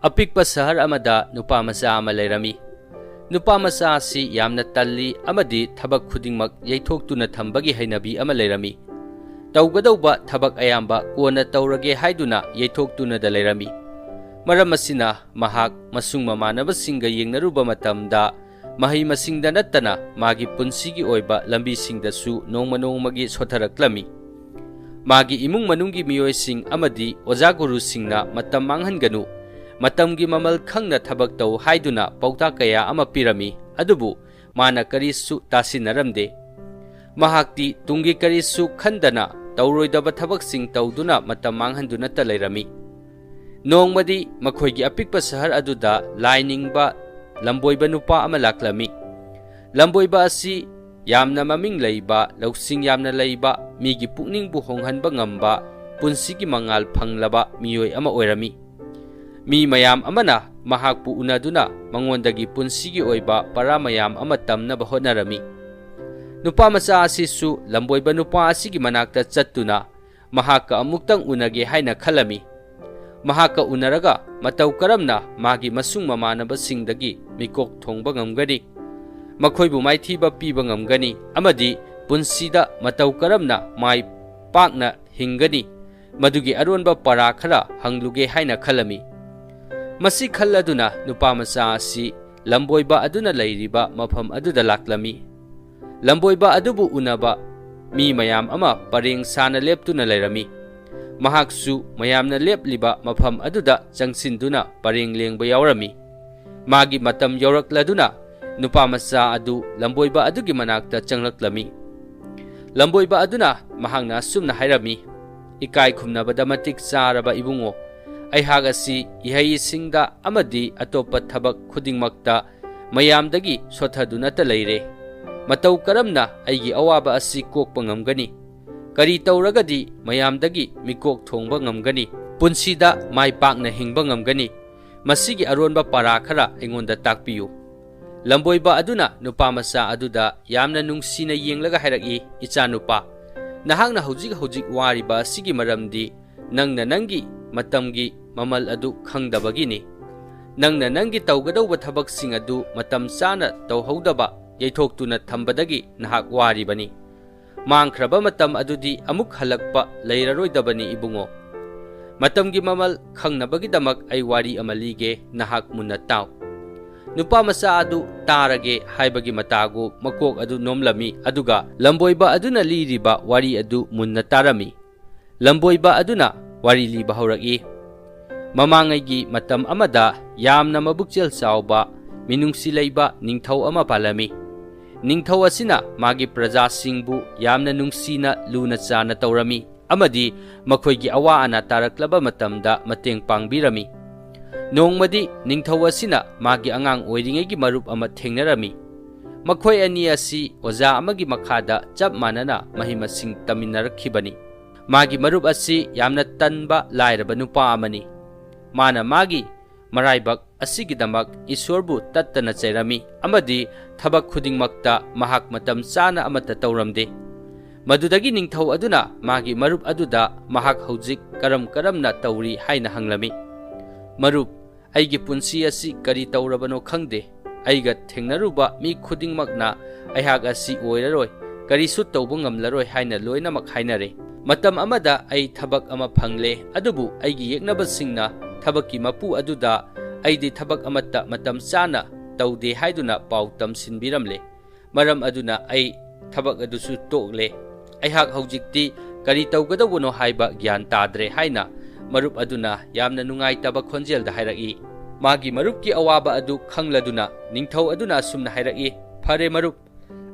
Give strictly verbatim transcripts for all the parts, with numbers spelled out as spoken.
ꯑꯄꯤꯛꯄ ꯁꯍꯔ ꯑꯃꯗ ꯅꯨꯄꯥ ꯃꯆꯥ ꯑꯃ ꯂꯩꯔꯝꯃꯤ꯫ ꯅꯨꯄꯥ ꯃꯆꯥ ꯑꯁꯤ ꯌꯥꯝꯅ ꯇꯜꯂꯤ ꯑꯃꯗꯤ ꯊꯕꯛ ꯈꯨꯗꯤꯡꯃꯛ ꯌꯩꯊꯣꯛꯇꯨꯅ ꯊꯝꯕꯒꯤ ꯍꯩꯅꯕꯤ ꯑꯃ ꯂꯩꯔꯝꯃꯤ꯫ ꯇꯧꯒꯗꯧꯕ ꯊꯕꯛ ꯑꯌꯥꯝꯕ ꯀꯣꯟꯅ ꯇꯧꯔꯒꯦ ꯍꯥꯏꯗꯨꯅ ꯌꯩꯊꯣꯛꯇꯨꯅꯗ ꯂꯩꯔꯝꯃꯤ꯫ ꯃꯔꯝ ꯑꯁꯤꯅ ꯃꯍꯥꯛ ꯃꯁꯨꯡ ꯃꯃꯥꯟꯅꯕꯁꯤꯡꯒ ꯌꯦꯡꯅꯔꯨꯕ ꯃꯇꯝꯗ ꯃꯍꯩ ꯃꯁꯤꯡꯗ ꯅꯠꯇꯅ ꯃꯥꯒꯤ ꯄꯨꯟꯁꯤꯒꯤ ꯑꯣꯏꯕ ꯂꯝꯕꯤꯁꯤꯡꯗꯁꯨ ꯅꯣꯡꯃ ꯅꯣꯡꯃꯒꯤ ꯁꯣꯊꯔꯛꯂꯝꯃꯤ꯫ ꯃꯥꯒꯤ ꯏꯃꯨꯡ ꯃꯅꯨꯡꯒꯤ ꯃꯤꯑꯣꯏꯁꯤꯡ ꯑꯃꯗꯤ ꯑꯣꯖꯥ ꯒꯨꯔꯨꯁꯤꯡꯅ ꯃꯇꯝ ꯃꯥꯡꯍꯟꯒꯅꯨ, ꯃꯇꯝꯒꯤ ꯃꯃꯜ ꯈꯪꯅ ꯊꯕꯛ ꯇꯧ ꯍꯥꯏꯗꯨꯅ ꯄꯥꯎꯇꯥꯛ ꯀꯌꯥ ꯑꯃ ꯄꯤꯔꯝꯃꯤ, ꯑꯗꯨꯕꯨ ꯃꯥꯅ ꯀꯔꯤꯁꯨ ꯇꯥꯁꯤꯟꯅꯔꯝꯗꯦ꯫ ꯃꯍꯥꯛꯇꯤ ꯇꯨꯡꯒꯤ ꯀꯔꯤꯁꯨ ꯈꯟꯗꯅ ꯇꯧꯔꯣꯏꯗꯕ ꯊꯕꯛꯁꯤꯡ ꯇꯧꯗꯨꯅ ꯃꯇꯝ ꯃꯥꯡꯍꯟꯗꯨꯅꯇ ꯂꯩꯔꯝꯃꯤ꯫ ꯅꯣꯡꯃꯗꯤ ꯃꯈꯣꯏꯒꯤ ꯑꯄꯤꯛꯄ ꯁꯍꯔ ꯑꯗꯨꯗ ꯂꯥꯏ ꯅꯤꯡꯕ ꯂꯝꯕꯣꯏꯕ ꯅꯨꯄꯥ ꯑꯃ ꯂꯥꯛꯂꯝꯃꯤ꯫ ꯂꯝꯕꯣꯏꯕ ꯑꯁꯤ ꯌꯥꯝꯅ ꯃꯃꯤꯡ ꯂꯩꯕ, ꯂꯧꯁꯤꯡ ꯌꯥꯝꯅ ꯂꯩꯕ, ꯃꯤꯒꯤ ꯄꯨꯛꯅꯤꯡꯕꯨ ꯍꯣꯡꯍꯟꯕ ꯉꯝꯕ, ꯄꯨꯟꯁꯤꯒꯤ ꯃꯉꯥꯜ ꯐꯪꯂꯕ ꯃꯤꯑꯣꯏ ꯑꯃ ꯑꯣꯏꯔꯝꯃꯤ꯫ ꯃꯤ ꯃꯌꯥꯝ ꯑꯃꯅ ꯃꯍꯥꯛꯄꯨ ꯎꯅꯗꯨꯅ ꯃꯉꯣꯟꯗꯒꯤ ꯄꯨꯟꯁꯤꯒꯤ ꯑꯣꯏꯕ ꯄꯔꯥ ꯃꯌꯥꯝ ꯑꯃ ꯇꯝꯅꯕ ꯍꯣꯠꯅꯔꯝꯃꯤ꯫ ꯅꯨꯄꯥ ꯃꯆꯥ ꯑꯁꯤꯁꯨ ꯂꯝꯕꯣꯏꯕ ꯅꯨꯄꯥ ꯑꯁꯤꯒꯤ ꯃꯅꯥꯛꯇ ꯆꯠꯇꯨꯅ ꯃꯍꯥꯛꯀ ꯑꯃꯨꯛꯇꯪ ꯎꯅꯒꯦ ꯍꯥꯏꯅ ꯈꯜꯂꯝꯃꯤ꯫ ꯃꯍꯥꯛꯀ ꯎꯅꯔꯒ ꯃꯇꯧ ꯀꯔꯝꯅ ꯃꯥꯒꯤ ꯃꯁꯨꯡ ꯃꯃꯥꯟꯅꯕꯁꯤꯡꯗꯒꯤ ꯃꯤꯀꯣꯛ ꯊꯣꯡꯕ ꯉꯝꯒꯅꯤ, ꯃꯈꯣꯏꯕꯨ ꯃꯥꯏꯊꯤꯕ ꯄꯤꯕ ꯉꯝꯒꯅꯤ ꯑꯃꯗꯤ ꯄꯨꯟꯁꯤꯗ ꯃꯇꯧ ꯀꯔꯝꯅ ꯃꯥꯏ ꯄꯥꯛꯅ ꯍꯤꯡꯒꯅꯤ, ꯃꯗꯨꯒꯤ ꯑꯔꯣꯟꯕ ꯄꯔꯥ ꯈꯔ ꯍꯪꯂꯨꯒꯦ ꯍꯥꯏꯅ ꯈꯜꯂꯝꯃꯤ꯫ ꯃꯁꯤ ꯈꯜꯂꯗꯨꯅ ꯅꯨꯄꯥ ꯃꯆꯥ ꯑꯁꯤ ꯂꯝꯕꯣꯏꯕ ꯑꯗꯨꯅ ꯂꯩꯔꯤꯕ ꯃꯐꯝ ꯑꯗꯨꯗ ꯂꯥꯛꯂꯝꯃꯤ꯫ ꯂꯝꯕꯣꯏꯕ ꯑꯗꯨꯕꯨ ꯎꯅꯕ ꯃꯤ ꯃꯌꯥꯝ ꯑꯃ ꯄꯔꯦꯡ ꯁꯥꯅ ꯂꯦꯞꯇꯨꯅ ꯂꯩꯔꯝꯃꯤ꯫ ꯃꯍꯥꯛꯁꯨ ꯃꯌꯥꯝꯅ ꯂꯦꯞꯂꯤꯕ ꯃꯐꯝ ꯑꯗꯨꯗ ꯆꯪꯁꯤꯟꯗꯨꯅ ꯄꯔꯦꯡ ꯂꯦꯡꯕ ꯌꯥꯎꯔꯝꯃꯤ꯫ ꯃꯥꯒꯤ ꯃꯇꯝ ꯌꯧꯔꯛꯂꯗꯨꯅ ꯅꯨꯄꯥ ꯃꯆꯥ ꯑꯗꯨ ꯂꯝꯕꯣꯏꯕ ꯑꯗꯨꯒꯤ ꯃꯅꯥꯛꯇ ꯆꯪꯂꯛꯂꯝꯃꯤ꯫ ꯂꯝꯕꯣꯏꯕ ꯑꯗꯨꯅ ꯃꯍꯥꯛꯅ ꯑꯁꯨꯝꯅ ꯍꯥꯏꯔꯝꯃꯤ, "ꯏꯀꯥꯏ ꯈꯨꯝꯅꯕꯗ ꯃꯇꯤꯛ ꯆꯥꯔꯕ ꯏꯕꯨꯡꯉꯣ, ꯑꯩꯍꯥꯛ ꯑꯁꯤ ꯏꯍꯩ ꯏꯁꯤꯡꯗ ꯑꯃꯗꯤ ꯑꯇꯣꯞꯄ ꯊꯕꯛ ꯈꯨꯗꯤꯡꯃꯛꯇ ꯃꯌꯥꯝꯗꯒꯤ ꯁꯣꯠꯊꯗꯨꯅꯇ ꯂꯩꯔꯦ꯫ ꯃꯇꯧ ꯀꯔꯝꯅ ꯑꯩꯒꯤ ꯑꯋꯥꯕ ꯑꯁꯤ ꯀꯣꯛꯄ ꯉꯝꯒꯅꯤ? ꯀꯔꯤ ꯇꯧꯔꯒꯗꯤ ꯃꯌꯥꯝꯗꯒꯤ ꯃꯤꯀꯣꯛ ꯊꯣꯡꯕ ꯉꯝꯒꯅꯤ? ꯄꯨꯟꯁꯤꯗ ꯃꯥꯏ ꯄꯥꯛꯅ ꯍꯤꯡꯕ ꯉꯝꯒꯅꯤ? ꯃꯁꯤꯒꯤ ꯑꯔꯣꯟꯕ ꯄꯔꯥ ꯈꯔ ꯑꯩꯉꯣꯟꯗ ꯇꯥꯛꯄꯤꯌꯨ꯫" ꯂꯝꯕꯣꯏꯕ ꯑꯗꯨꯅ ꯅꯨꯄꯥ ꯃꯆꯥ ꯑꯗꯨꯗ ꯌꯥꯝꯅ ꯅꯨꯡꯁꯤꯅ ꯌꯦꯡꯂꯒ ꯍꯥꯏꯔꯛꯏ, "ꯏꯆꯥꯅꯨꯄꯥ, ꯅꯍꯥꯛꯅ ꯍꯧꯖꯤꯛ ꯍꯧꯖꯤꯛ ꯋꯥꯔꯤꯕ ꯑꯁꯤꯒꯤ ꯃꯔꯝꯗꯤ ꯅꯪꯅ ꯅꯪꯒꯤ ꯃꯇꯝꯒꯤ ꯃꯃꯜ ꯑꯗꯨ ꯈꯪꯗꯕꯒꯤꯅꯤ꯫ ꯅꯪꯅ ꯅꯪꯒꯤ ꯇꯧꯒꯗꯧꯕ ꯊꯕꯛꯁꯤꯡ ꯑꯗꯨ ꯃꯇꯝ ꯆꯥꯅ ꯇꯧꯍꯧꯗꯕ ꯌꯩꯊꯣꯛꯇꯨꯅ ꯊꯝꯕꯗꯒꯤ ꯅꯍꯥꯛ ꯋꯥꯔꯤꯕꯅꯤ꯫ ꯃꯥꯡꯈ꯭ꯔꯕ ꯃꯇꯝ ꯑꯗꯨꯗꯤ ꯑꯃꯨꯛ ꯍꯜꯂꯛꯄ ꯂꯩꯔꯔꯣꯏꯗꯕꯅꯤ, ꯏꯕꯨꯡꯉꯣ꯫ ꯃꯇꯝꯒꯤ ꯃꯃꯜ ꯈꯪꯅꯕꯒꯤꯗꯃꯛ ꯑꯩ ꯋꯥꯔꯤ ꯑꯃ ꯂꯤꯒꯦ, ꯅꯍꯥꯛ ꯃꯨꯟꯅ ꯇꯥꯎ꯫ ꯅꯨꯄꯥ ꯃꯆꯥ ꯑꯗꯨ ꯇꯥꯔꯒꯦ ꯍꯥꯏꯕꯒꯤ ꯃꯇꯥꯒꯨꯝ ꯃꯀꯣꯛ ꯑꯗꯨ ꯅꯣꯝꯂꯝꯃꯤ, ꯑꯗꯨꯒ ꯂꯝꯕꯣꯏꯕ ꯑꯗꯨꯅ ꯂꯤꯔꯤꯕ ꯋꯥꯔꯤ ꯑꯗꯨ ꯃꯨꯟꯅ ꯇꯥꯔꯝꯃꯤ꯫ ꯂꯝꯕꯣꯏꯕ ꯑꯗꯨꯅ ꯋꯥꯔꯤ ꯂꯤꯕ ꯍꯧꯔꯛꯏ꯫ ꯃꯃꯥꯡꯉꯩꯒꯤ ꯃꯇꯝ ꯑꯃꯗ ꯌꯥꯝꯅ ꯃꯕꯨꯛꯆꯦꯜ ꯆꯥꯎꯕ, ꯃꯤꯅꯨꯡꯁꯤ ꯂꯩꯕ ꯅꯤꯡꯊꯧ ꯑꯃ ꯄꯥꯜꯂꯝꯃꯤ꯫ ꯅꯤꯡꯊꯧ ꯑꯁꯤꯅ ꯃꯥꯒꯤ ꯄ꯭ꯔꯖꯥꯁꯤꯡꯕꯨ ꯌꯥꯝꯅ ꯅꯨꯡꯁꯤꯅ ꯂꯨꯅ ꯆꯥꯟꯅ ꯇꯧꯔꯝꯃꯤ ꯑꯃꯗꯤ ꯃꯈꯣꯏꯒꯤ ꯑꯋꯥ ꯑꯅꯥ ꯇꯥꯔꯛꯂꯕ ꯃꯇꯝꯗ ꯃꯇꯦꯡ ꯄꯥꯡꯕꯤꯔꯝꯃꯤ꯫ ꯅꯣꯡꯃꯗꯤ ꯅꯤꯡꯊꯧ ꯑꯁꯤꯅ ꯃꯥꯒꯤ ꯑꯉꯥꯡ ꯑꯣꯏꯔꯤꯉꯩꯒꯤ ꯃꯔꯨꯞ ꯑꯃ ꯊꯦꯡꯅꯔꯝꯃꯤ꯫ ꯃꯈꯣꯏ ꯑꯅꯤ ꯑꯁꯤ ꯑꯣꯖꯥ ꯑꯃꯒꯤ ꯃꯈꯥꯗ ꯆꯞ ꯃꯥꯟꯅꯅ ꯃꯍꯩ ꯃꯁꯤꯡ ꯇꯝꯃꯤꯟꯅꯔꯛꯈꯤꯕꯅꯤ꯫ ꯃꯥꯒꯤ ꯃꯔꯨꯞ ꯑꯁꯤ ꯌꯥꯝꯅ ꯇꯟꯕ ꯂꯥꯏꯔꯕ ꯅꯨꯄꯥ ꯑꯃꯅꯤ꯫ ꯃꯥꯅ ꯃꯥꯒꯤ ꯃꯔꯥꯏꯕꯛ ꯑꯁꯤꯒꯤꯗꯃꯛ ꯏꯁꯣꯔꯕꯨ ꯇꯠꯇꯅ ꯆꯩꯔꯝꯃꯤ ꯑꯃꯗꯤ ꯊꯕꯛ ꯈꯨꯗꯤꯡꯃꯛꯇ ꯃꯍꯥꯛ ꯃꯇꯝ ꯆꯥꯅ ꯑꯃꯠꯇ ꯇꯧꯔꯝꯗꯦ꯫ ꯃꯗꯨꯗꯒꯤ ꯅꯤꯡꯊꯧ ꯑꯗꯨꯅ ꯃꯥꯒꯤ ꯃꯔꯨꯞ ꯑꯗꯨꯗ ꯃꯍꯥꯛ ꯍꯧꯖꯤꯛ ꯀꯔꯝ ꯀꯔꯝꯅ ꯇꯧꯔꯤ ꯍꯥꯏꯅ ꯍꯪꯂꯝꯃꯤ꯫ "ꯃꯔꯨꯞ, ꯑꯩꯒꯤ ꯄꯨꯟꯁꯤ ꯑꯁꯤ ꯀꯔꯤ ꯇꯧꯔꯕꯅꯣ ꯈꯪꯗꯦ꯫ ꯑꯩꯒ ꯊꯦꯡꯅꯔꯨꯕ ꯃꯤ ꯈꯨꯗꯤꯡꯃꯛꯅ ꯑꯩꯍꯥꯛ ꯑꯁꯤ ꯑꯣꯏꯔꯔꯣꯏ, ꯀꯔꯤꯁꯨ ꯇꯧꯕ ꯉꯝꯂꯔꯣꯏ ꯍꯥꯏꯅ ꯂꯣꯏꯅꯃꯛ ꯍꯥꯏꯅꯔꯦ꯫ ꯃꯇꯝ ꯑꯃꯗ ꯑꯩ ꯊꯕꯛ ꯑꯃ ꯐꯪꯂꯦ, ꯑꯗꯨꯕꯨ ꯑꯩꯒꯤ ꯌꯦꯛꯅꯕꯁꯤꯡꯅ ꯊꯕꯛꯀꯤ ꯃꯄꯨ ꯑꯗꯨꯗ ꯑꯩꯗꯤ ꯊꯕꯛ ꯑꯃꯠꯇ ꯃꯇꯝ ꯆꯥꯅ ꯇꯧꯗꯦ ꯍꯥꯏꯗꯨꯅ ꯄꯥꯎ ꯇꯝꯁꯤꯟꯕꯤꯔꯝꯂꯦ꯫ ꯃꯔꯝ ꯑꯗꯨꯅ ꯑꯩ ꯊꯕꯛ ꯑꯗꯨꯁꯨ ꯇꯣꯛꯂꯦ꯫ ꯑꯩꯍꯥꯛ ꯍꯧꯖꯤꯛꯇꯤ ꯀꯔꯤ ꯇꯧꯒꯗꯧꯕꯅꯣ ꯍꯥꯏꯕ ꯒ꯭ꯌꯥꯟ ꯇꯥꯗ꯭ꯔꯦ" ꯍꯥꯏꯅ ꯃꯔꯨꯞ ꯑꯗꯨꯅ ꯌꯥꯝꯅ ꯅꯨꯡꯉꯥꯏꯇꯕ ꯈꯣꯟꯖꯦꯜꯗ ꯍꯥꯏꯔꯛꯏ꯫ ꯃꯥꯒꯤ ꯃꯔꯨꯞꯀꯤ ꯑꯋꯥꯕ ꯑꯗꯨ ꯈꯪꯂꯗꯨꯅ ꯅꯤꯡꯊꯧ ꯑꯗꯨꯅ ꯑꯁꯨꯝꯅ ꯍꯥꯏꯔꯛꯏ, "ꯐꯔꯦ ꯃꯔꯨꯞ,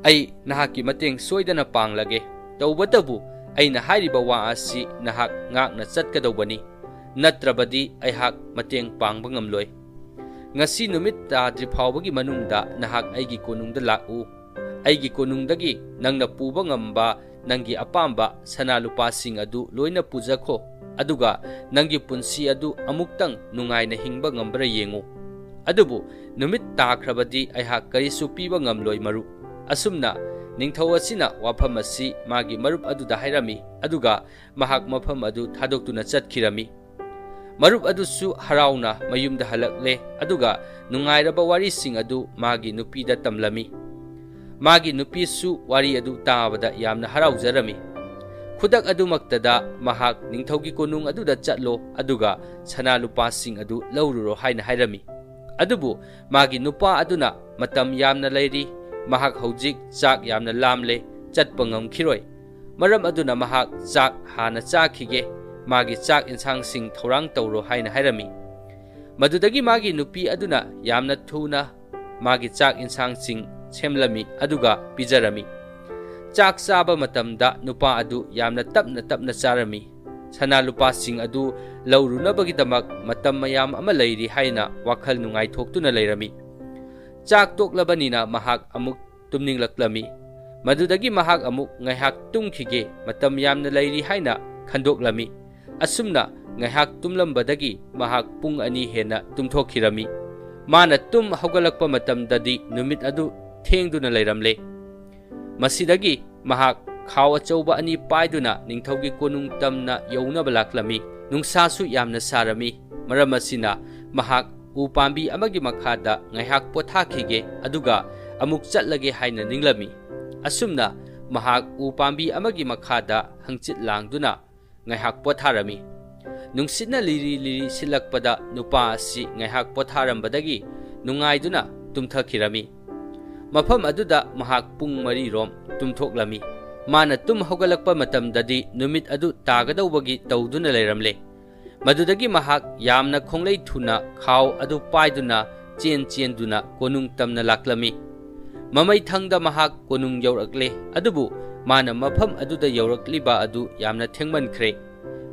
ꯑꯩ ꯅꯍꯥꯛꯀꯤ ꯃꯇꯦꯡ ꯁꯣꯏꯗꯅ ꯄꯥꯡꯂꯒꯦ꯫ ꯇꯧꯕꯇꯕꯨ ꯑꯩꯅ ꯍꯥꯏꯔꯤꯕ ꯋꯥ ꯑꯁꯤ ꯅꯍꯥꯛ ꯉꯥꯛꯅ ꯆꯠꯀꯗꯧꯕꯅꯤ, ꯅꯠꯇ꯭ꯔꯕꯗꯤ ꯑꯩꯍꯥꯛ ꯃꯇꯦꯡ ꯄꯥꯡꯕ ꯉꯝꯂꯣꯏ꯫ ꯉꯁꯤ ꯅꯨꯃꯤꯠ ꯇꯥꯗ꯭ꯔꯤ ꯐꯥꯎꯕꯒꯤ ꯃꯅꯨꯡꯗ ꯅꯍꯥꯛ ꯑꯩꯒꯤ ꯀꯣꯅꯨꯡꯗ ꯂꯥꯛꯎ꯫ ꯑꯩꯒꯤ ꯀꯣꯅꯨꯡꯗꯒꯤ ꯅꯪꯅ ꯄꯨꯕ ꯉꯝꯕ ꯅꯪꯒꯤ ꯑꯄꯥꯝꯕ ꯁꯅꯥ ꯂꯨꯄꯥꯁꯤꯡ ꯑꯗꯨ ꯂꯣꯏꯅ ꯄꯨꯖꯈꯣ, ꯑꯗꯨꯒ ꯅꯪꯒꯤ ꯄꯨꯟꯁꯤ ꯑꯗꯨ ꯑꯃꯨꯛꯇꯪ ꯅꯨꯡꯉꯥꯏꯅ ꯍꯤꯡꯕ ꯉꯝꯕ꯭ꯔꯥ ꯌꯦꯡꯉꯨ꯫ ꯑꯗꯨꯕꯨ ꯅꯨꯃꯤꯠ ꯇꯥꯈ꯭ꯔꯕꯗꯤ ꯑꯩꯍꯥꯛ ꯀꯔꯤꯁꯨ ꯄꯤꯕ ꯉꯝꯂꯣꯏ ꯃꯔꯨꯞ"꯫ ꯑꯁꯨꯝꯅ ꯅꯤꯡꯊꯧ ꯑꯁꯤꯅ ꯋꯥꯐꯝ ꯑꯁꯤ ꯃꯥꯒꯤ ꯃꯔꯨꯞ ꯑꯗꯨꯗ ꯍꯥꯏꯔꯝꯃꯤ, ꯑꯗꯨꯒ ꯃꯍꯥꯛ ꯃꯐꯝ ꯑꯗꯨ ꯊꯥꯗꯣꯛꯇꯨꯅ ꯆꯠꯈꯤꯔꯝꯃꯤ꯫ ꯃꯔꯨꯞ ꯑꯗꯨꯁꯨ ꯍꯔꯥꯎꯅ ꯃꯌꯨꯝꯗ ꯍꯜꯂꯛꯂꯦ, ꯑꯗꯨꯒ ꯅꯨꯡꯉꯥꯏꯔꯕ ꯋꯥꯔꯤꯁꯤꯡ ꯑꯗꯨ ꯃꯥꯒꯤ ꯅꯨꯄꯤꯗ ꯇꯝꯂꯝꯃꯤ꯫ ꯃꯥꯒꯤ ꯅꯨꯄꯤꯁꯨ ꯋꯥꯔꯤ ꯑꯗꯨ ꯇꯥꯕꯗ ꯌꯥꯝꯅ ꯍꯔꯥꯎꯖꯔꯝꯃꯤ꯫ ꯈꯨꯗꯛ ꯑꯗꯨꯃꯛꯇꯗ ꯃꯍꯥꯛ ꯅꯤꯡꯊꯧꯒꯤ ꯀꯣꯅꯨꯡ ꯑꯗꯨꯗ ꯆꯠꯂꯣ, ꯑꯗꯨꯒ ꯁꯅꯥ ꯂꯨꯄꯥꯁꯤꯡ ꯑꯗꯨ ꯂꯧꯔꯨꯔꯣ ꯍꯥꯏꯅ ꯍꯥꯏꯔꯝꯃꯤ꯫ ꯑꯗꯨꯕꯨ ꯃꯥꯒꯤ ꯅꯨꯄꯥ ꯑꯗꯨꯅ ꯃꯇꯝ ꯌꯥꯝꯅ ꯂꯩꯔꯤ, ꯃꯍꯥꯛ ꯍꯧꯖꯤꯛ ꯆꯥꯛ ꯌꯥꯝꯅ ꯂꯥꯝꯂꯦ, ꯆꯠꯄ ꯉꯝꯈꯤꯔꯣꯏ꯫ ꯃꯔꯝ ꯑꯗꯨꯅ ꯃꯍꯥꯛ ꯆꯥꯛ ꯍꯥꯟꯅ ꯆꯥꯈꯤꯒꯦ, ꯃꯥꯒꯤ ꯆꯥꯛ ꯏꯟꯁꯥꯡꯁꯤꯡ ꯊꯧꯔꯥꯡ ꯇꯧꯔꯣ ꯍꯥꯏꯅ ꯍꯥꯏꯔꯝꯃꯤ꯫ ꯃꯗꯨꯗꯒꯤ ꯃꯥꯒꯤ ꯅꯨꯄꯤ ꯑꯗꯨꯅ ꯌꯥꯝꯅ ꯊꯨꯅ ꯃꯥꯒꯤ ꯆꯥꯛ ꯏꯟꯁꯥꯡꯁꯤꯡ ꯁꯦꯝꯂꯝꯃꯤ, ꯑꯗꯨꯒ ꯄꯤꯖꯔꯝꯃꯤ꯫ ꯆꯥꯛ ꯆꯥꯕ ꯃꯇꯝꯗ ꯅꯨꯄꯥ ꯑꯗꯨ ꯌꯥꯝꯅ ꯇꯞꯅ ꯇꯞꯅ ꯆꯥꯔꯝꯃꯤ꯫ ꯁꯅꯥ ꯂꯨꯄꯥꯁꯤꯡ ꯑꯗꯨ ꯂꯧꯔꯨꯅꯕꯒꯤꯗꯃꯛ ꯃꯇꯝ ꯃꯌꯥꯝ ꯑꯃ ꯂꯩꯔꯤ ꯍꯥꯏꯅ ꯋꯥꯈꯜ ꯅꯨꯡꯉꯥꯏꯊꯣꯛꯇꯨꯅ ꯂꯩꯔꯝꯃꯤ꯫ ꯆꯥꯛ ꯇꯣꯛꯂꯕꯅꯤꯅ ꯃꯍꯥꯛ ꯑꯃꯨꯛ ꯇꯨꯝꯅꯤꯡꯂꯛꯂꯝꯃꯤ꯫ ꯃꯗꯨꯗꯒꯤ ꯃꯍꯥꯛ ꯑꯃꯨꯛ ꯉꯥꯏꯍꯥꯛ ꯇꯨꯝꯈꯤꯒꯦ, ꯃꯇꯝ ꯌꯥꯝꯅ ꯂꯩꯔꯤ ꯍꯥꯏꯅ ꯈꯟꯗꯣꯛꯂꯝꯃꯤ꯫ ꯑꯁꯨꯝꯅ ꯉꯥꯏꯍꯥꯛ ꯇꯨꯝꯂꯝꯕꯗꯒꯤ ꯃꯍꯥꯛ ꯄꯨꯡ ꯑꯅꯤ ꯍꯦꯟꯅ ꯇꯨꯝꯊꯣꯛꯈꯤꯔꯝꯃꯤ꯫ ꯃꯥꯅ ꯇꯨꯝ ꯍꯧꯒꯠꯂꯛꯄ ꯃꯇꯝꯗꯗꯤ ꯅꯨꯃꯤꯠ ꯑꯗꯨ ꯊꯦꯡꯗꯨꯅ ꯂꯩꯔꯝꯂꯦ꯫ ꯃꯁꯤꯗꯒꯤ ꯃꯍꯥꯛ ꯈꯥꯎ ꯑꯆꯧꯕ ꯑꯅꯤ ꯄꯥꯏꯗꯨꯅ ꯅꯤꯡꯊꯧꯒꯤ ꯀꯣꯅꯨꯡ ꯇꯝꯅ ꯌꯧꯅꯕ ꯂꯥꯛꯂꯝꯃꯤ꯫ ꯅꯨꯡꯁꯥꯁꯨ ꯌꯥꯝꯅ ꯁꯥꯔꯝꯃꯤ꯫ ꯃꯔꯝ ꯑꯁꯤꯅ ꯃꯍꯥꯛ ꯎ ꯄꯥꯝꯕꯤ ꯑꯃꯒꯤ ꯃꯈꯥꯗ ꯉꯥꯏꯍꯥꯛ ꯄꯣꯊꯥꯈꯤꯒꯦ, ꯑꯗꯨꯒ ꯑꯃꯨꯛ ꯆꯠꯂꯒꯦ ꯍꯥꯏꯅ ꯅꯤꯡꯂꯝꯃꯤ꯫ ꯑꯁꯨꯝꯅ ꯃꯍꯥꯛ ꯎ ꯄꯥꯝꯕꯤ ꯑꯃꯒꯤ ꯃꯈꯥꯗ ꯍꯪꯆꯤꯠ ꯂꯥꯡꯗꯨꯅ ꯉꯥꯏꯍꯥꯛ ꯄꯣꯊꯥꯔꯝꯃꯤ꯫ ꯅꯨꯡꯁꯤꯠꯅ ꯂꯤꯔꯤ ꯂꯤꯔꯤ ꯁꯤꯠꯂꯛꯄꯗ ꯅꯨꯄꯥ ꯑꯁꯤ ꯉꯥꯏꯍꯥꯛ ꯄꯣꯊꯥꯔꯝꯕꯗꯒꯤ ꯅꯨꯡꯉꯥꯏꯗꯨꯅ ꯇꯨꯝꯊꯈꯤꯔꯝꯃꯤ꯫ ꯃꯐꯝ ꯑꯗꯨꯗ ꯃꯍꯥꯛ ꯄꯨꯡ ꯃꯔꯤꯔꯣꯝ ꯇꯨꯝꯊꯣꯛꯂꯝꯃꯤ꯫ ꯃꯥꯅ ꯇꯨꯝ ꯍꯧꯒꯠꯂꯛꯄ ꯃꯇꯝꯗꯗꯤ ꯅꯨꯃꯤꯠ ꯑꯗꯨ ꯇꯥꯒꯗꯧꯕꯒꯤ ꯇꯧꯗꯨꯅ ꯂꯩꯔꯝꯂꯦ꯫ ꯃꯗꯨꯗꯒꯤ ꯃꯍꯥꯛ ꯌꯥꯝꯅ ꯈꯣꯡꯂꯩ ꯊꯨꯅ ꯈꯥꯎ ꯑꯗꯨ ꯄꯥꯏꯗꯨꯅ ꯆꯦꯟ ꯆꯦꯟꯗꯨꯅ ꯀꯣꯅꯨꯡ ꯇꯝꯅ ꯂꯥꯛꯂꯝꯃꯤ꯫ ꯃꯃꯩꯊꯪꯗ ꯃꯍꯥꯛ ꯀꯣꯅꯨꯡ ꯌꯧꯔꯛꯂꯦ, ꯑꯗꯨꯕꯨ ꯃꯥꯅ ꯃꯐꯝ ꯑꯗꯨꯗ ꯌꯧꯔꯛꯂꯤꯕ ꯑꯗꯨ ꯌꯥꯝꯅ ꯊꯦꯡꯃꯟꯈ꯭ꯔꯦ꯫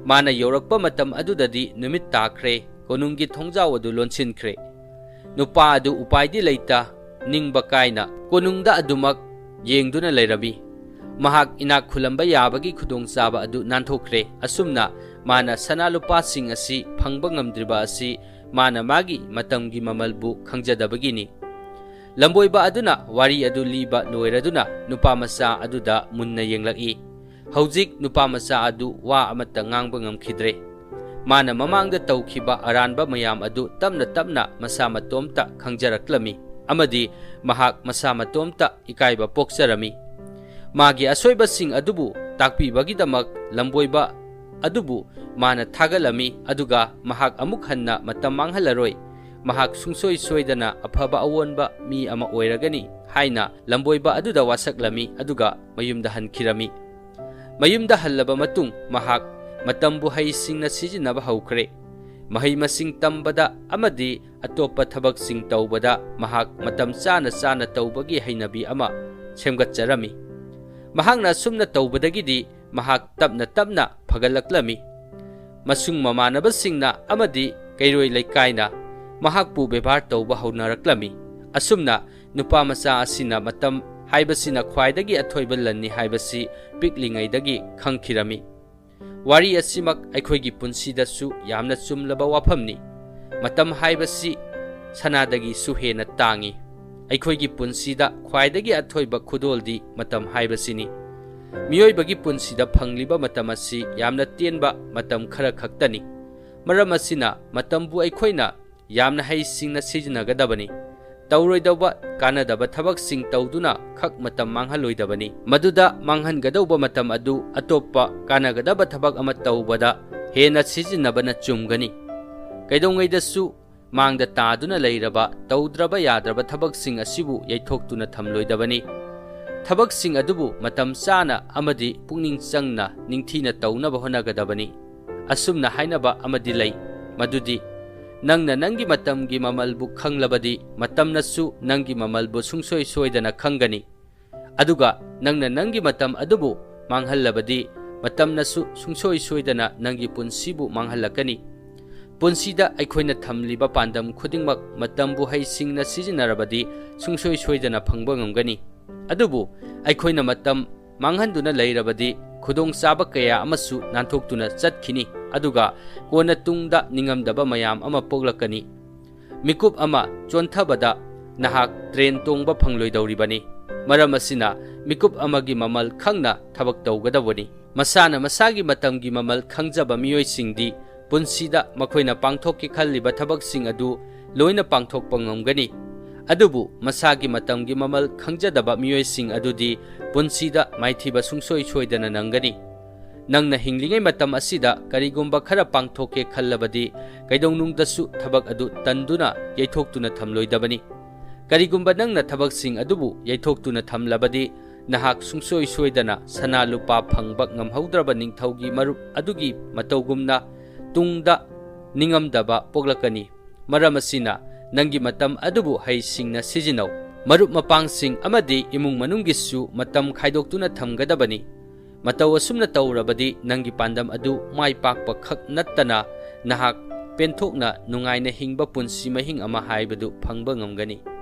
ꯃꯥꯅ ꯌꯧꯔꯛꯄ ꯃꯇꯝ ꯑꯗꯨꯗꯗꯤ ꯅꯨꯃꯤꯠ ꯇꯥꯈ꯭ꯔꯦ, ꯀꯣꯅꯨꯡꯒꯤ ꯊꯣꯡꯖꯥꯎ ꯑꯗꯨ ꯂꯣꯟꯁꯤꯟꯈ꯭ꯔꯦ꯫ ꯅꯨꯄꯥ ꯑꯗꯨ ꯎꯄꯥꯏꯗꯤ ꯂꯩꯇ, ꯅꯤꯡꯕ ꯀꯥꯏꯅ ꯀꯣꯅꯨꯡꯗ ꯑꯗꯨꯃꯛ ꯌꯦꯡꯗꯨꯅ ꯂꯩꯔꯝꯃꯤ꯫ ꯃꯍꯥꯛ ꯏꯅꯥꯛ ꯈꯨꯜꯂꯝꯕ ꯌꯥꯕꯒꯤ ꯈꯨꯗꯣꯡꯆꯥꯕ ꯑꯗꯨ ꯅꯥꯟꯊꯣꯛꯈ꯭ꯔꯦ꯫ ꯑꯁꯨꯝꯅ ꯃꯥꯅ ꯁꯅꯥ ꯂꯨꯄꯥꯁꯤꯡ ꯑꯁꯤ ꯐꯪꯕ ꯉꯝꯗ꯭ꯔꯤꯕ ꯑꯁꯤ ꯃꯥꯅ ꯃꯥꯒꯤ ꯃꯇꯝꯒꯤ ꯃꯃꯜꯕꯨ ꯈꯪꯖꯗꯕꯒꯤꯅꯤ꯫ ꯂꯝꯕꯣꯏꯕ ꯑꯗꯨꯅ ꯋꯥꯔꯤ ꯑꯗꯨ ꯂꯤꯕ ꯂꯣꯏꯔꯗꯨꯅ ꯅꯨꯄꯥ ꯃꯆꯥ ꯑꯗꯨꯗ ꯃꯨꯟꯅ ꯌꯦꯡꯂꯛꯏ꯫ ꯍꯧꯖꯤꯛ ꯅꯨꯄꯥ ꯃꯆꯥ ꯑꯗꯨ ꯋꯥ ꯑꯃꯠꯇ ꯉꯥꯡꯕ ꯉꯝꯈꯤꯗ꯭ꯔꯦ꯫ ꯃꯥꯅ ꯃꯃꯥꯡꯗ ꯇꯧꯈꯤꯕ ꯑꯔꯥꯟꯕ ꯃꯌꯥꯝ ꯑꯗꯨ ꯇꯞꯅ ꯇꯞꯅ ꯃꯁꯥ ꯃꯇꯣꯝꯇ ꯈꯪꯖꯔꯛꯂꯝꯃꯤ ꯑꯃꯗꯤ ꯃꯍꯥꯛ ꯃꯁꯥ ꯃꯇꯣꯝꯇ ꯏꯀꯥꯏꯕ ꯄꯣꯛꯆꯔꯝꯃꯤ꯫ ꯃꯥꯒꯤ ꯑꯁꯣꯏꯕꯁꯤꯡ ꯑꯗꯨꯕꯨ ꯇꯥꯛꯄꯤꯕꯒꯤꯗꯃꯛ ꯂꯝꯕꯣꯏꯕ ꯑꯗꯨꯕꯨ ꯃꯥꯅ ꯊꯥꯒꯠꯂꯝꯃꯤ, ꯑꯗꯨꯒ ꯃꯍꯥꯛ ꯑꯃꯨꯛ ꯍꯟꯅ ꯃꯇꯝ ꯃꯥꯡꯍꯜꯂꯔꯣꯏ꯫ ꯃꯍꯥꯛ ꯁꯨꯡꯁꯣꯏ ꯁꯣꯏꯗꯅ ꯑꯐꯕ ꯑꯑꯣꯟꯕ ꯃꯤ ꯑꯃ ꯑꯣꯏꯔꯒꯅꯤ ꯍꯥꯏꯅ ꯂꯝꯕꯣꯏꯕ ꯑꯗꯨꯗ ꯋꯥꯁꯛꯂꯝꯃꯤ, ꯑꯗꯨꯒ ꯃꯌꯨꯝꯗ ꯍꯟꯈꯤꯔꯝꯃꯤ꯫ ꯃꯌꯨꯝꯗ ꯍꯜꯂꯕ ꯃꯇꯨꯡ ꯃꯍꯥꯛ ꯃꯇꯝꯕꯨ ꯍꯩꯁꯤꯡꯅ ꯁꯤꯖꯤꯟꯅꯕ ꯍꯧꯈ꯭ꯔꯦ꯫ ꯃꯍꯩ ꯃꯁꯤꯡ ꯇꯝꯕꯗ ꯑꯃꯗꯤ ꯑꯇꯣꯞꯄ ꯊꯕꯛꯁꯤꯡ ꯇꯧꯕꯗ ꯃꯍꯥꯛ ꯃꯇꯝ ꯆꯥꯅ ꯆꯥꯅ ꯇꯧꯕꯒꯤ ꯍꯩꯅꯕꯤ ꯑꯃ ꯁꯦꯝꯒꯠꯆꯔꯝꯃꯤ꯫ ꯃꯍꯥꯛꯅ ꯑꯁꯨꯝꯅ ꯇꯧꯕꯗꯒꯤꯗꯤ ꯃꯍꯥꯛ ꯇꯞꯅ ꯇꯞꯅ ꯐꯒꯠꯂꯛꯂꯝꯃꯤ꯫ ꯃꯁꯨꯡ ꯃꯃꯥꯟꯅꯕꯁꯤꯡꯅ ꯑꯃꯗꯤ ꯀꯩꯔꯣꯏ ꯂꯩꯀꯥꯏꯅ ꯃꯍꯥꯛꯄꯨ ꯕꯦꯕꯥꯔ ꯇꯧꯕ ꯍꯧꯅꯔꯛꯂꯝꯃꯤ꯫ ꯑꯁꯨꯝꯅ ꯅꯨꯄꯥ ꯃꯆꯥ ꯑꯁꯤꯅ ꯃꯇꯝ ꯍꯥꯏꯕꯁꯤꯅ ꯈ꯭ꯋꯥꯏꯗꯒꯤ ꯑꯊꯣꯏꯕ ꯂꯟꯅꯤ ꯍꯥꯏꯕꯁꯤ ꯄꯤꯛꯂꯤꯉꯩꯗꯒꯤ ꯈꯪꯈꯤꯔꯝꯃꯤ꯫ ꯋꯥꯔꯤ ꯑꯁꯤꯃꯛ ꯑꯩꯈꯣꯏꯒꯤ ꯄꯨꯟꯁꯤꯗꯁꯨ ꯌꯥꯝꯅ ꯆꯨꯝꯂꯕ ꯋꯥꯐꯝꯅꯤ꯫ ꯃꯇꯝ ꯍꯥꯏꯕꯁꯤ ꯁꯅꯥꯗꯒꯤꯁꯨ ꯍꯦꯟꯅ ꯇꯥꯡꯏ꯫ ꯑꯩꯈꯣꯏꯒꯤ ꯄꯨꯟꯁꯤꯗ ꯈ꯭ꯋꯥꯏꯗꯒꯤ ꯑꯊꯣꯏꯕ ꯈꯨꯗꯣꯜꯗꯤ ꯃꯇꯝ ꯍꯥꯏꯕꯁꯤꯅꯤ꯫ ꯃꯤꯑꯣꯏꯕꯒꯤ ꯄꯨꯟꯁꯤꯗ ꯐꯪꯂꯤꯕ ꯃꯇꯝ ꯑꯁꯤ ꯌꯥꯝꯅ ꯇꯦꯟꯕ ꯃꯇꯝ ꯈꯔ ꯈꯛꯇꯅꯤ꯫ ꯃꯔꯝ ꯑꯁꯤꯅ ꯃꯇꯝꯕꯨ ꯑꯩꯈꯣꯏꯅ ꯌꯥꯝꯅ ꯍꯩꯁꯤꯡꯅ ꯁꯤꯖꯤꯟꯅꯒꯗꯕꯅꯤ꯫ ꯇꯧꯔꯣꯏꯗꯧꯕ ꯀꯥꯟꯅꯗꯕ ꯊꯕꯛꯁꯤꯡ ꯇꯧꯗꯨꯅ ꯈꯛ ꯃꯇꯝ ꯃꯥꯡꯍꯜꯂꯣꯏꯗꯕꯅꯤ꯫ ꯃꯗꯨꯗ ꯃꯥꯡꯍꯟꯒꯗꯧꯕ ꯃꯇꯝ ꯑꯗꯨ ꯑꯇꯣꯞꯄ ꯀꯥꯟꯅꯒꯗꯕ ꯊꯕꯛ ꯑꯃ ꯇꯧꯕꯗ ꯍꯦꯟꯅ ꯁꯤꯖꯤꯟꯅꯕꯅ ꯆꯨꯝꯒꯅꯤ꯫ ꯀꯩꯗꯧꯉꯩꯗꯁꯨ ꯃꯥꯡꯗ ꯇꯥꯗꯨꯅ ꯂꯩꯔꯕ ꯇꯧꯗ꯭ꯔꯕ ꯌꯥꯗ꯭ꯔꯕ ꯊꯕꯛꯁꯤꯡ ꯑꯁꯤꯕꯨ ꯌꯩꯊꯣꯛꯇꯨꯅ ꯊꯝꯂꯣꯏꯗꯕꯅꯤ꯫ ꯊꯕꯛꯁꯤꯡ ꯑꯗꯨꯕꯨ ꯃꯇꯝ ꯆꯥꯅ ꯑꯃꯗꯤ ꯄꯨꯛꯅꯤꯡ ꯆꯪꯅ ꯅꯤꯡꯊꯤꯅ ꯇꯧꯅꯕ ꯍꯣꯠꯅꯒꯗꯕꯅꯤ꯫ ꯑꯁꯨꯝꯅ ꯍꯥꯏꯅꯕ ꯑꯃꯗꯤ ꯂꯩ, ꯃꯗꯨꯗꯤ, "ꯅꯪꯅ ꯅꯪꯒꯤ ꯃꯇꯝꯒꯤ ꯃꯃꯜꯕꯨ ꯈꯪꯂꯕꯗꯤ, ꯃꯇꯝꯅꯁꯨ ꯅꯪꯒꯤ ꯃꯃꯜꯕꯨ ꯁꯨꯡꯁꯣꯏ ꯁꯣꯏꯗꯅ ꯈꯪꯒꯅꯤ꯫ ꯑꯗꯨꯒ ꯅꯪꯅ ꯅꯪꯒꯤ ꯃꯇꯝ ꯑꯗꯨꯕꯨ ꯃꯥꯡꯍꯜꯂꯕꯗꯤ, ꯃꯇꯝꯅꯁꯨ ꯁꯨꯡꯁꯣꯏ ꯁꯣꯏꯗꯅ ꯅꯪꯒꯤ ꯄꯨꯟꯁꯤꯕꯨ ꯃꯥꯡꯍꯜꯂꯛꯀꯅꯤ꯫ ꯄꯨꯟꯁꯤꯗ ꯑꯩꯈꯣꯏꯅ ꯊꯝꯂꯤꯕ ꯄꯥꯟꯗꯝ ꯈꯨꯗꯤꯡꯃꯛ ꯃꯇꯝꯕꯨ ꯍꯩꯁꯤꯡꯅ ꯁꯤꯖꯤꯟꯅꯔꯕꯗꯤ ꯁꯨꯡꯁꯣꯏ ꯁꯣꯏꯗꯅ ꯐꯪꯕ ꯉꯝꯒꯅꯤ꯫ ꯑꯗꯨꯕꯨ ꯑꯩꯈꯣꯏꯅ ꯃꯇꯝ ꯃꯥꯡꯍꯟꯗꯨꯅ ꯂꯩꯔꯕꯗꯤ ꯈꯨꯗꯣꯡꯆꯥꯕ ꯀꯌꯥ ꯑꯃꯁꯨ ꯅꯥꯟꯊꯣꯛꯇꯨꯅ ꯆꯠꯈꯤꯅꯤ, ꯑꯗꯨꯒ ꯀꯣꯟꯅ ꯇꯨꯡꯗ ꯅꯤꯡꯉꯝꯗꯕ ꯃꯌꯥꯝ ꯑꯃ ꯄꯣꯛꯂꯛꯀꯅꯤ꯫ ꯃꯤꯀꯨꯞ ꯑꯃ ꯆꯣꯟꯊꯕꯗ ꯅꯍꯥꯛ ꯇ꯭ꯔꯦꯟ ꯇꯣꯡꯕ ꯐꯪꯂꯣꯏꯗꯧꯔꯤꯕꯅꯤ꯫ ꯃꯔꯝ ꯑꯁꯤꯅ, ꯃꯤꯀꯨꯞ ꯑꯃꯒꯤ ꯃꯃꯜ ꯈꯪꯅ ꯊꯕꯛ ꯇꯧꯒꯗꯕꯅꯤ꯫ ꯃꯁꯥꯅ ꯃꯁꯥꯒꯤ ꯃꯇꯝꯒꯤ ꯃꯃꯜ ꯈꯪꯖꯕ ꯃꯤꯑꯣꯏꯁꯤꯡꯗꯤ ꯄꯨꯟꯁꯤꯗ ꯃꯈꯣꯏꯅ ꯄꯥꯡꯊꯣꯛꯀꯦ ꯈꯜꯂꯤꯕ ꯊꯕꯛꯁꯤꯡ ꯑꯗꯨ ꯂꯣꯏꯅ ꯄꯥꯡꯊꯣꯛꯄ ꯉꯝꯒꯅꯤ꯫ ꯑꯗꯨꯕꯨ ꯃꯁꯥꯒꯤ ꯃꯇꯝꯒꯤ ꯃꯃꯜ ꯈꯪꯖꯗꯕ ꯃꯤꯑꯣꯏꯁꯤꯡ ꯑꯗꯨꯗꯤ ꯄꯨꯟꯁꯤꯗ ꯃꯥꯏꯊꯤꯕ ꯁꯨꯡꯁꯣꯏ ꯁꯣꯏꯗꯅ ꯅꯪꯒꯅꯤ꯫ ꯅꯪꯅ ꯍꯤꯡꯂꯤꯉꯩ ꯃꯇꯝ ꯑꯁꯤꯗ ꯀꯔꯤꯒꯨꯝꯕ ꯈꯔ ꯄꯥꯡꯊꯣꯛꯀꯦ ꯈꯜꯂꯕꯗꯤ, ꯀꯩꯗꯧꯅꯨꯡꯗꯁꯨ ꯊꯕꯛ ꯑꯗꯨ ꯇꯟꯗꯨꯅ ꯌꯩꯊꯣꯛꯇꯨꯅ ꯊꯝꯂꯣꯏꯗꯕꯅꯤ꯫ ꯀꯔꯤꯒꯨꯝꯕ ꯅꯪꯅ ꯊꯕꯛꯁꯤꯡ ꯑꯗꯨꯕꯨ ꯌꯩꯊꯣꯛꯇꯨꯅ ꯊꯝꯂꯕꯗꯤ, ꯅꯍꯥꯛ ꯁꯨꯡꯁꯣꯏ ꯁꯣꯏꯗꯅ ꯁꯅꯥ ꯂꯨꯄꯥ ꯐꯪꯕ ꯉꯝꯍꯧꯗ꯭ꯔꯕ ꯅꯤꯡꯊꯧꯒꯤ ꯃꯔꯨꯞ ꯑꯗꯨꯒꯤ ꯃꯇꯧꯒꯨꯝꯅ ꯇꯨꯡꯗ ꯅꯤꯡꯉꯝꯗꯕ ꯄꯣꯛꯂꯛꯀꯅꯤ꯫ ꯃꯔꯝ ꯑꯁꯤꯅ, ꯅꯪꯒꯤ ꯃꯇꯝ ꯑꯗꯨꯕꯨ ꯍꯩꯁꯤꯡꯅ ꯁꯤꯖꯤꯟꯅꯧ꯫ ꯃꯔꯨꯞ ꯃꯄꯥꯡꯁꯤꯡ ꯑꯃꯗꯤ ꯏꯃꯨꯡ ꯃꯅꯨꯡꯒꯤꯁꯨ ꯃꯇꯝ ꯈꯥꯏꯗꯣꯛꯇꯨꯅ ꯊꯝꯒꯗꯕꯅꯤ꯫ ꯃꯇꯧ ꯑꯁꯨꯝꯅ ꯇꯧꯔꯕꯗꯤ, ꯅꯪꯒꯤ ꯄꯥꯟꯗꯝ ꯑꯗꯨ ꯃꯥꯏ ꯄꯥꯛꯄ ꯈꯛ ꯅꯠꯇꯅ, ꯅꯍꯥꯛ ꯄꯦꯟꯊꯣꯛꯅ ꯅꯨꯡꯉꯥꯏꯅ ꯍꯤꯡꯕ ꯄꯨꯟꯁꯤ ꯃꯍꯤꯡ ꯑꯃ ꯍꯥꯏꯕꯗꯨ ꯐꯪꯕ ꯉꯝꯒꯅꯤ꯫